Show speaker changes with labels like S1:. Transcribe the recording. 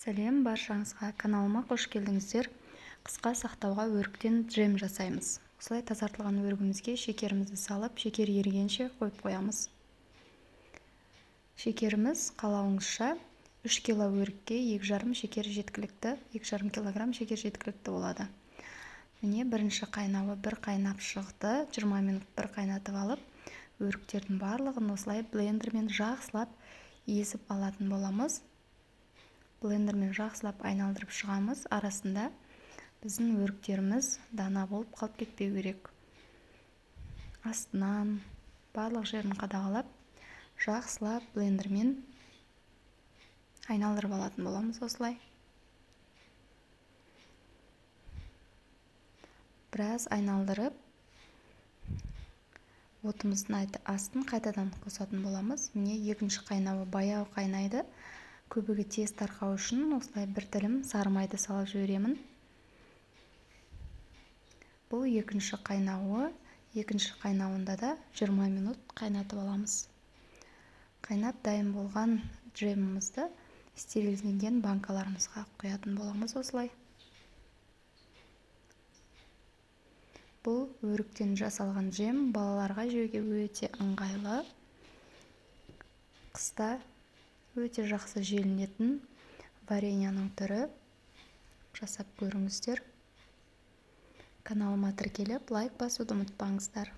S1: Сәлем баршаңызға, каналыма қош келдіңіздер. Қысқа сақтауға өріктен джем жасаймыз. Осылай тазартылған өрігімізге шекерімізді салып, шекер ерігенше қойып қоямыз. Шекеріміз қалауыңызша 3 кило өрікке 2,5 шекер жеткілікті, 2,5 килограмм шекер жеткілікті болады. Міне, бірінші қайнауы бір қайнап шықты. 20 минут бір қайнатып алып, өріктердің барлығын осылай блендермен жақсылап езіп алатын боламыз. Блендермен жақсылап айналдырып шығамыз. Арасында біздің өріктеріміз дана болып қалып кетпеу керек. Астынан барлық жерін қадағалап, жақсылап блендермен айналдырып алатын боламыз осылай. Біраз айналдырып, отымыздың астын қайтадан қосатын боламыз. Міне, екінші қайнауы баяу қайнайды. Көбігі тез тарқау үшін осылай бір тілім сары майды салып жіберемін. Бұл екінші қайнауы. Екінші қайнауында да 20 минут қайнатып аламыз. Қайнап дайын болған джемімізді стерилденген банкаларымызға құятын боламыз осылай. Бұл өріктен жасалған джем балаларға жеуге өте ыңғайлы. Қыста өте жақсы желінетін вареньяның түрі. Жасап көріңіздер. Каналыма тіркеліп, лайк басуды ұмытпаңыздар.